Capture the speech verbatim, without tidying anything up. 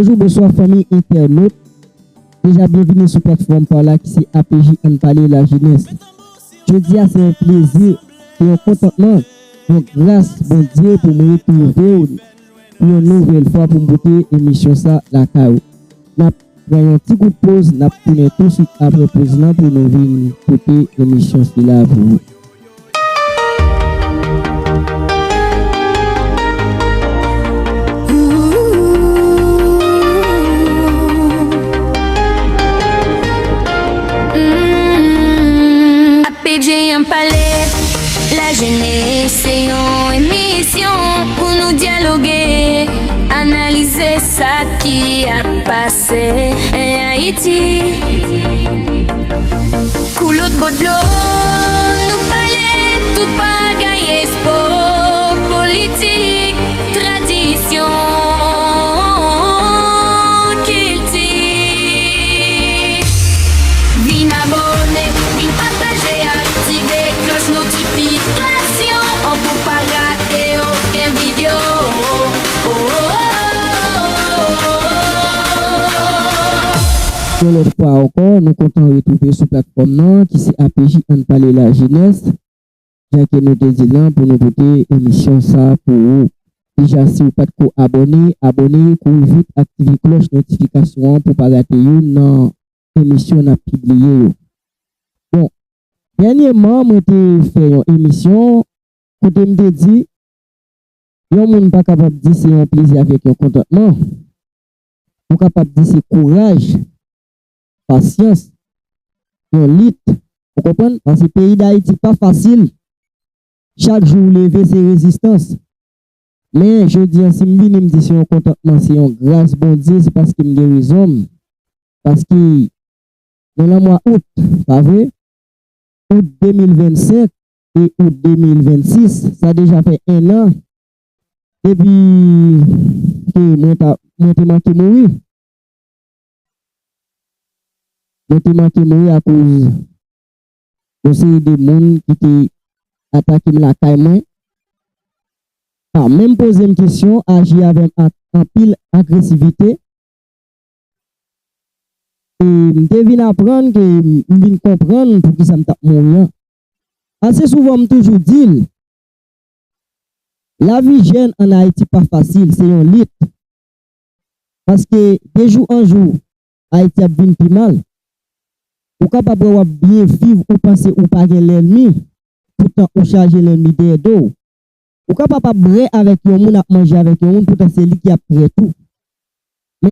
Bonjou, bonswa fanmi entènot. Deja byenvini sou platfòm pa w la ki se A P J Ann Pale Lajenès. Jodi a se yon plezi, se yon kontantman, yon gras Bondye pou m retwouve w pou yon nouvèl fwa pou m pote emisyon sa lakay ou. N ap pran yon ti kout poz, n ap tounen touswit apre poz lan pou nou vin pote emisyon sila pou ou. A P J Ann Pale Lajenès, se yon emisyon pou nou dyaloge, analize sa ki ap pase Ayiti. Kou lòt bò dlo, nou pale tout bagay, espò, politik, tradisyon, kilti. Vin abòne, vin pataje, aktive klòch notifikasyon an pou pa rate okenn videyo. Yon lòt fwa ankò, nou kontan retwouve sou platfòm nan ki se A P J Ann Pale Lajenès. Jan ke nou te di l lan, pou nou pote emisyon sa pou ou. Deja, si w pa t ko abòne, abòne, kouri vit, aktive klòch notifikasyon an pou pa rate youn nan emisyon n ap pibliye yo. Bon, dènyèman, mwen te fè yon emisyon kote m te di, yon moun pa kapab di se yon plezi avèk yon kontantman. Ou kapab di se kouraj, pasyans, yon lit. Ou konprann? Paske peyi Dayiti pa fasil. Chak jou ou leve, se rezistans. Men, jodi a, si m vini, m di se yon kontantman, se yon gras Bondye, se paske m gen rezon m. Paske nou nan mwa out, pa vre? Out de mil vennsenk e out de mil vennsis, sa deja fè en an depi ke mwen ta, mwen te manke mouri. Mwen te manke mouri akoz yon seri de moun ki te atake m lakay mwen, pa menm poze m kesyon, aji avè m ak anpil agresivite. E m te vin aprann ke m vin konprann poukisa m t ap mouri an. Ase souvan m toujou di l, lavi jèn ann Ayiti pa fasil, se yon lit. Paske de jou an jou, Ayiti ap vin pi mal. Ou kapab wè w ap byen viv, ou panse ou pa gen lènmi, poutan ou chaje lènmi dèyè do w. Ou kapab ap bwè avèk yon moun, ap manje avèk yon moun, poutan se li ki ap trèt ou.